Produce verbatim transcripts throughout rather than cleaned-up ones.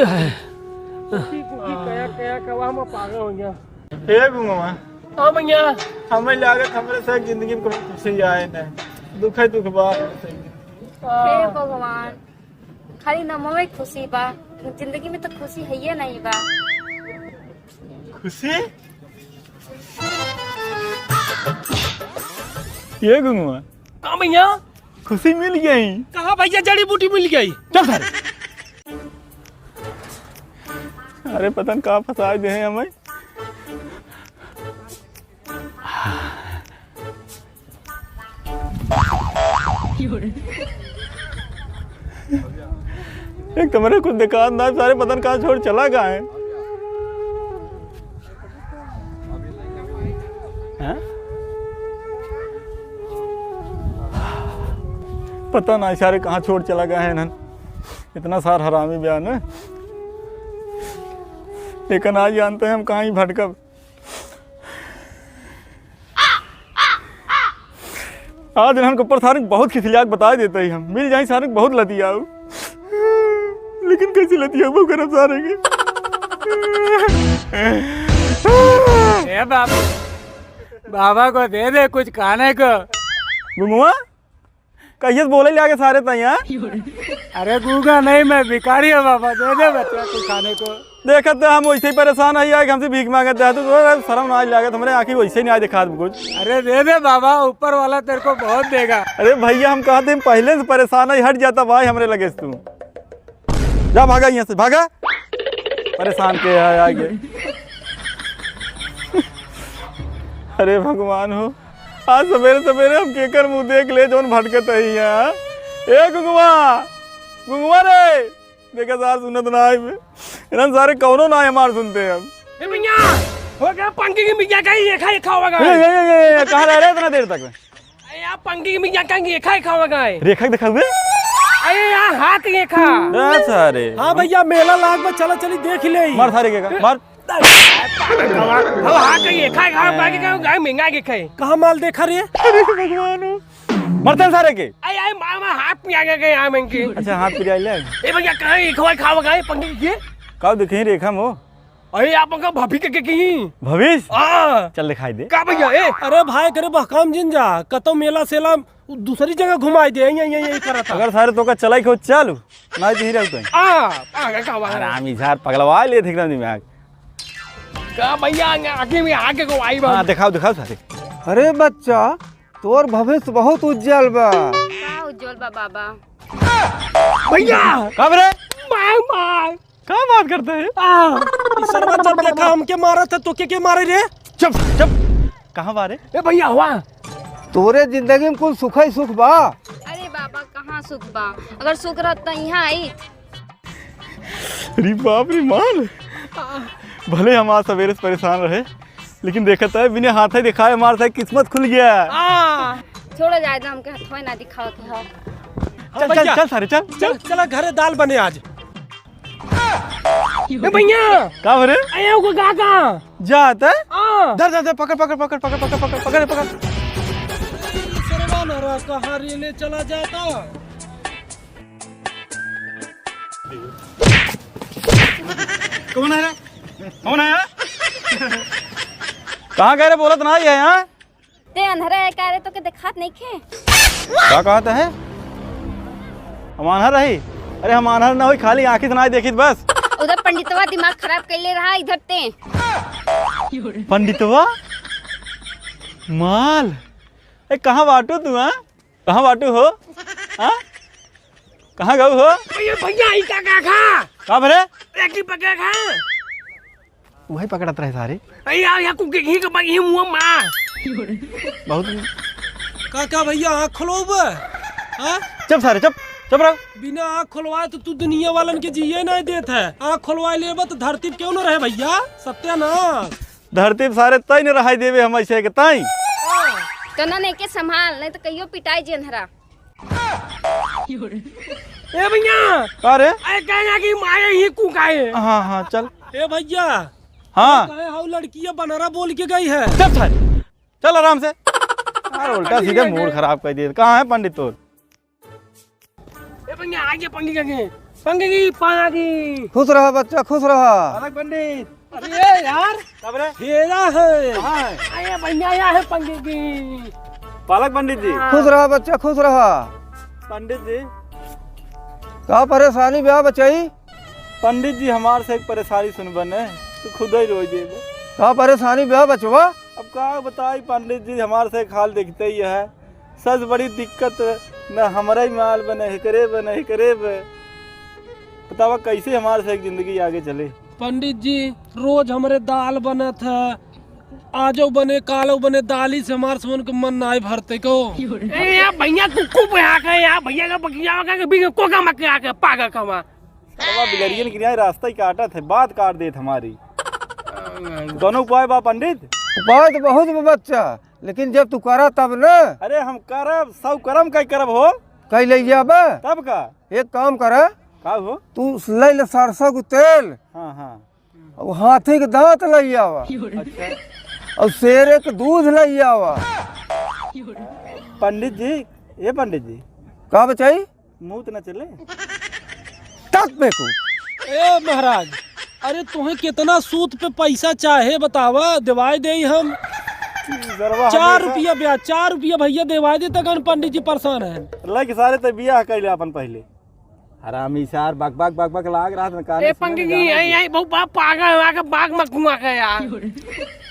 कुकी कुकी कया कया कवा में पागल हो गया। हे गुंगवा। हाँ भैया। हमें लागत हमरे साथ जिंदगी में कभी खुशी आए ना, दुख है दुख बा। हे भगवान, खाली नमवे खुशी बा, जिंदगी में तो खुशी हइये नहीं बा। खुशी? ये गुंगवा। का भैया? खुशी मिल गई। कहाँ भैया जड़ी बूटी मिल गई? चल सारे। अरे पता न कहाँ फंसा दे हैं हमें। एक तो मेरे कुछ दिखात ना, सारे पता न कहाँ छोड़ चला गए हैं। हैं? पता ना सारे कहाँ छोड़ चला गए हैं इन्हन। इतना सार हरामी बयान है, लेकिन आज जानते हैं हम कहाँ ही भटकब। आज इन्हन के ऊपर सारे बहुत खिसियाक बताए देते ही हम। मिल जाए सारे बहुत लतियाऊ, लेकिन कैसे लतियाऊ करब सारे के। ए बाबा, बाबा को दे दे कुछ खाने को। गुंगवा, कहिए से बोले लागे सारे तैया। अरे गूंगा नहीं, मैं भिखारी हूँ बाबा, दे दे बच्चा कुछ खाने को। देखत तो हम वैसे ही परेशान है, आए हमसे भीख मांगत है, तो शर्म ना लागे, हमारे आँखी वैसे ही नहीं आए दिखात कुछ। अरे दे दे बाबा, ऊपर वाला तेरे को बहुत देगा। अरे भैया, हम कहते हैं पहले से परेशान है, हट जाता भाई हमरे लगे से तू। जा भागा यहाँ से, भागा। परेशान के है आगे। अरे भगवान हो, आज सवेरे सवेरे हम केकर मुंह देख ले जौन भटकत है यहाँ। ए गुंगवा, गुंगवा रे, देखा सार सुनत ना आए बे। इन्हन सारे कौनो ना हमार सुनते हैं अब। ए भैया, हो गया पंखी की मिर्जा का ही एखा एखा होगा। ए, ए, ए, ए, कहाँ रह रहे इतना देर तक? अरे यार, पंखी की मिर्जा का ही एखा एखा होगा। रेखा के देखा हुए? अरे यार, हाथ ही एखा। ए, सारे। हाँ भैया, मेला लाग में चला चली देख ले। मार सारे के का, मार। अब हाथ ही एखा एखा होगा, कि कहाँ महंगा के खाए। कहाँ माल देखा रे? अरे भगवान हो। मरते हैं सारे के। अरे, अरे, मामा, हाथ पिया गया, गया, आम इनके। अच्छा, हाथ पिया ले। ए भैया, कहाँ ये खवाई खावा गए, पंडित जी? का देखे रेखा मो? अरे, आप उनका भाभी के, के की? भविष्य? हाँ। चल दिखाई दे। का भैया, ए? अरे भाई, करे बहकाम जिन जा, कतो मेला सेला, उ दूसरी जगह घुमाई दे, यही, यही, यही करत है। अगर सारे तो का चलाई को चल, ना यही रहते हैं। आ, आ, का बात है? आराम इजहार पगलवा ले, एकदम दिमाग। का भैया, आगे में आगे को आई बात। हाँ, दिखाओ, दिखाओ सारे। अरे बच्चा, तोर भविष्य बहुत उज्जवल बा। का उज्जवल बा बाबा? भैया! का बे रे? मार, मार। का बात करता है? आ, ई सरवा जब देखा हमके मारत है, तो के, के मारे रे? चुप, चुप। कहाँ बा रे? ए भैया, हुआ। तोरे जिंदगी में कुल सुख ही सुख बा। अरे बाबा, कहाँ सुख बा? अगर सुख रहत त यहाँ आइत। अरे बाप रे माल, भले हम आज सवेरे से परेशान रहे, लेकिन देखत है बिना हाथ ही दिखाए हमार सारी किस्मत खुल गया। आ, छोड़ो जाए दो, हमके हाथ ना दिखाओ के हो। चल, चल, भैया। चल सारे, चल, चल, चल। चला घरे दाल बने आज। ए भैया। का भरे? आया को गा का? जात है? हाँ। धर, धर, धर, पकड़, पकड़। सरवा नरा कहाँ रे ले चला जाता? कौन है रे? कौन है? कहाँ गए रे? बोलत ना ही है यहाँ। ते अन्हरा है का रे, तोके देखात नइखे? का कहत है? हम आन्हर रही? अरे हम आन्हर ना होई, खाली आँखी से ना देखित बस। उधर पंडितवा दिमाग खराब कइले रहा, इधर ते। पंडितवा? माल, ए कहाँ बाटू तू, हाँ? कहाँ बाटू हो? हाँ? कहाँ गऊ हो? भैया, भैया, ई का, का खा? का भरे? पेटी पकड़ खा। वही पकड़त रहे सारे। अरे यार, यार, कुके घी के पकड़, ये मुँह मार। बहुत। का, का भैया, आँख खोलवाबे? हाँ? चुप सारे, चुप, चुप रहो। बिना आँख खोलवाए तो तू दुनिया वालन के जिए नहीं देत है। आँख खोलवाए लेबे तो धरती पे क्यों न रहे भैया? सत्यानाश। धरती पे सारे तई न रहाई देबे हम ऐसे के तई। तो ना नहीं के संभाल, नहीं तो कहियो पिटाई जेन्हरा। ए भैया। का रे? अरे कहना कि मारे ही कुकाए। हाँ, हाँ, चल। ए भैया। हाँ। कहे हऊ लड़किया बनरा बोल के गई है। चल सारे, चल आराम से। यार, उल्टा सीधे मूड खराब कर दिए। कहाँ है पंडित तोर? ए भैया, आगे पंडित आगे। पंडित जी, पाना जी। खुश रहा बच्चा, खुश रहा। पालक पंडित। अरे यार, कब रे? हेरा है। कहाँ है? अरे भैया, यहाँ है पंडित जी। पालक पंडित जी। हाँ। खुश रहा बच्चा, खुश रहा। पंडित जी। का परेशानी बा बचाई? पंडित जी, हमार से एक परेशानी सुनबे ने, तू खुद ही रोई देबे। का परेशानी बा बचवा? अब का बताई पंडित जी, हमार से एक हाल देखते ही है। सच बड़ी दिक्कत, न हमरे माल बने, एकरे बने, एकरे बे। बतावा कैसे हमार से एक जिंदगी आगे चले? पंडित जी, रोज हमरे दाल बनत है, आजो बने, कालो बने, दाली से हमार समन के मन नाय भरते को। ए, यार भैया, तू खूब यहाँ के, यार भैया का बगिया का के बीच में कोका मत के आके पागल कमा। सरवा बिलरियन के यहाँ रास्ता ही काटत है, बात काट देत हमारी। दोनों उपाय बा पंडित? उपाय तो बहुत बा बच्चा, लेकिन जब तू करा तब न। अरे हम करब, सब करम कई करब हो। कई ले जाबे? तब का? एक काम करा। का हो? तू ले ले सरसों के तेल। हाँ, हाँ। और हाथी के दांत ले आवा। अच्छा। और शेरे के दूध ले आवा। पंडित जी, ए पंडित जी। का बचाई? मुंह तो न चले। तक बेकूफ। ए महाराज, अरे तुम्हें कितना सूद पे पैसा चाहे बतावा, देवाई देई हम। सरवा चार हमेशा रुपया ब्याज, चार रुपया भैया देवाई दे, तक पंडित जी परेशान है। लग सारे तो बियाह कर ले अपन पहले। हरामी सार, बक, बक, बक, बक लाग रहा था, कान ए, सुने पंडित में जी, जाना यही, था। यही, बहुत बा-, पागल है, आके बाग में घुमा के यार।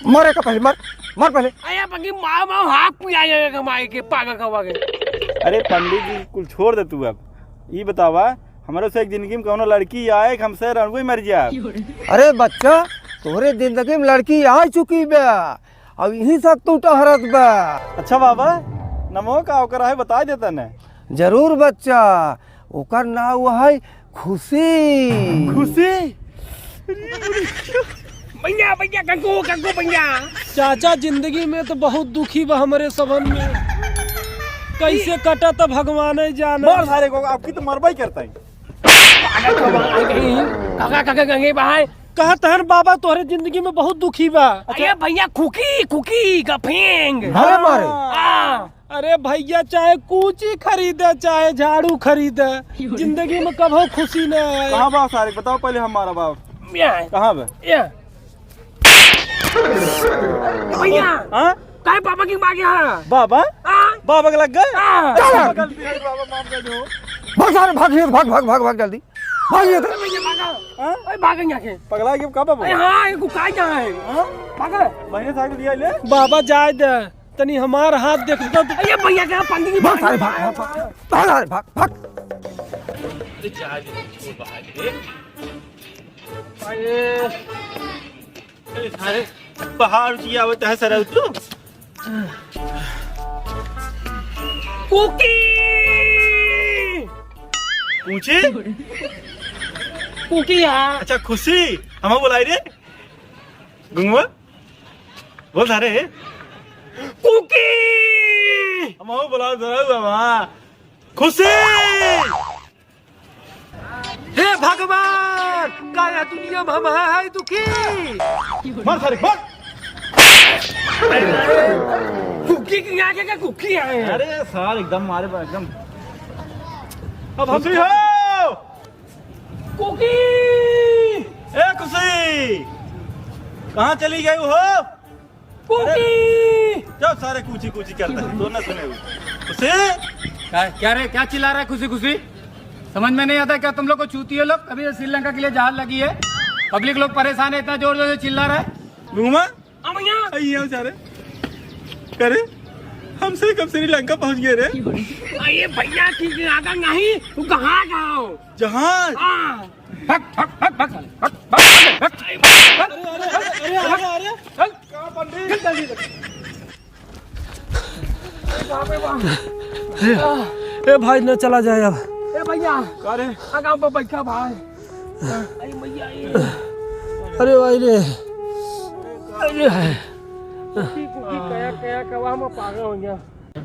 मरे का पहले, मर, मर पहले। अरे, पंडित, मार, मार, हाथ पिया जाएगा माई के, पागल का वागे। अरे, पंडित जी, कुल छोड़ दे तू अब। ई बतावा, हमरे से एक जिंदगी में कौनो लड़की आए कि हमसे रणुए मर जाए। अरे बच्चा, तोहरे जिंदगी में लड़की आ चुकी बा, अब यही सब तू टहरत बा। अच्छा बाबा, नमो का ओकर है बता देता ने। जरूर बच्चा, ओकर नाव है खुशी। खुशी? भैया, भैया, गंगू, गंगू भैया। चाचा, जिंदगी में तो बहुत दुखी बा हमरे सबन में। कैसे कटत भगवान जाने। मार सारे को, आपकी तो मरबा ही करता है। काका, काका, गंगे भाई। कहा तहन बाबा तोहरे जिंदगी में बहुत दुखी बा। अरे भैया, खुकी, खुकी, गफेंग। अरे मारे। हाँ। अरे भैया, चाहे कूची खरीदे, चाहे झाड़ू खरीदे, जिंदगी में कभो खुशी ना आए। कहाँ बा सारे? बताओ पहले हमारा बाप। ये है। कहाँ बा? ये। भैया। हाँ? काहे बाबा की माँ के यहाँ? बाबा? हाँ? बाबा के लग गए? हाँ। चल। बाबा गलती है, बाबा माफ कर दो। भाग सारे, भाग, भाग, भाग, भाग, भाग जल्दी। भाग ये तो। भैया, भागा। हाँ? अरे, भाग यहाँ के। पगला के कब बाबा? अरे हाँ, ये गुकाई कहाँ है? हाँ? भागा। महीने साइकिल दिया ले। बाबा जाए दे। तनी हमार हाथ देख दो तो। अरे भैया, क्या पंडित जी भाग सारे, भाग, भाग, भाग, भाग सारे, भाग, भाग। अरे जा दे, छोड़ बाहर रे। अरे, अरे सारे, बाहर की आवत है सर तू। कुकी। पूछे? कुकी यार। अच्छा खुशी, हम बुलाई रे। गुंगवा, बोल सारे। कुकी! हम आओ बुलाओ जरा बाबा। खुशी! हे भगवान, काया दुनिया में हम हैं दुखी। मार सारे, मार। कुकी की आगे का कुकी है। अरे सार एकदम मारे बा, एकदम। अब हम खुशी हो। कुकी! ए कुशी! कहाँ चली गई हो? कुकी! अरे, क्या सारे कुची कुची करता है? तो ना सुने हो। कुशी! क्या, क्या रे, क्या चिल्ला रहा है खुशी खुशी? समझ में नहीं आता क्या तुम लोग को, चूतिए लोग? कभी ये श्रीलंका के लिए जहाज लगी है, पब्लिक लोग परेशान है, इतना जोर जोर से चिल्ला रहा है। घूमा? हाँ भैया। आई आओ सारे। करे, हमसे कब श्रीलंका पहुंच गए रे? अरे भैया, ठीक है, आगा नहीं, तू कहाँ जाओ? जहाज। हाँ। भाग, भाग, भाग, भाग, साले, भाग, भाग, भाग। अरे, अरे, अरे, अरे, अरे, अरे। चल। चल, जल्दी, जल्दी। ए, ए भाई, न चला जाए अब। ए भैया। का रे? आगा पर बैठा भाई। अरे मैया, ए। अरे भाई रे। अरे हाय। कुकी, कुकी, कया, कया, कवा में पागल हो गया।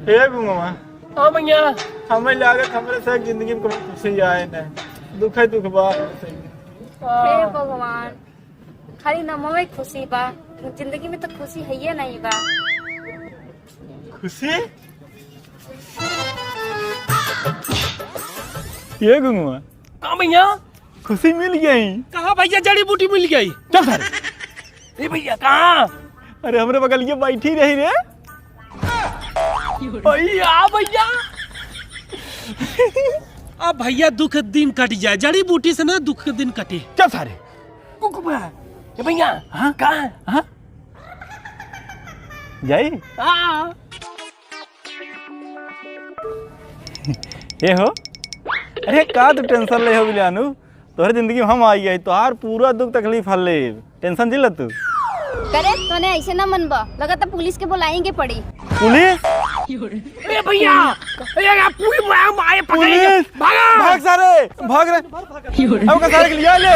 हे गुंगवा। हाँ भैया। हमें लागत हमरे साथ जिंदगी में कभी खुशी आए ना। दुख है, दुख बा। हे भगवान, खाली नमवे खुशी बा, जिंदगी में तो खुशी हइये नहीं बा। खुशी? ये गुंगवा, का भैया? खुशी मिल गई। कहाँ भैया जड़ी बूटी मिल गई? चल सारे। ए भैया, कहाँ? अरे, हमरे बगल के बैठी रही रे। भैया, भैया। अब भैया दुख दिन कट जाए, जड़ी बूटी से ना दुख के दिन कटे। चल सारे। कुकुबा। ए भैया, हाँ? कहाँ? हाँ? जाई? हाँ। ए हो, अरे का तू टेंशन ले हो बिलानू? तोहरे जिंदगी में हम आई गई, तोहार पूरा दुख तकलीफ हल लेब, टेंशन जिन ले तू। करे तोने ऐसे ना मनबा, लगत पुलिस के बुलाएंगे पड़ी। पुलिस? ए भैया, ए यार, पूरी माया माए पकड़ेंगे। पुलिस? भागा! भाग सारे, भाग रे। अब का सारे के लिया ले।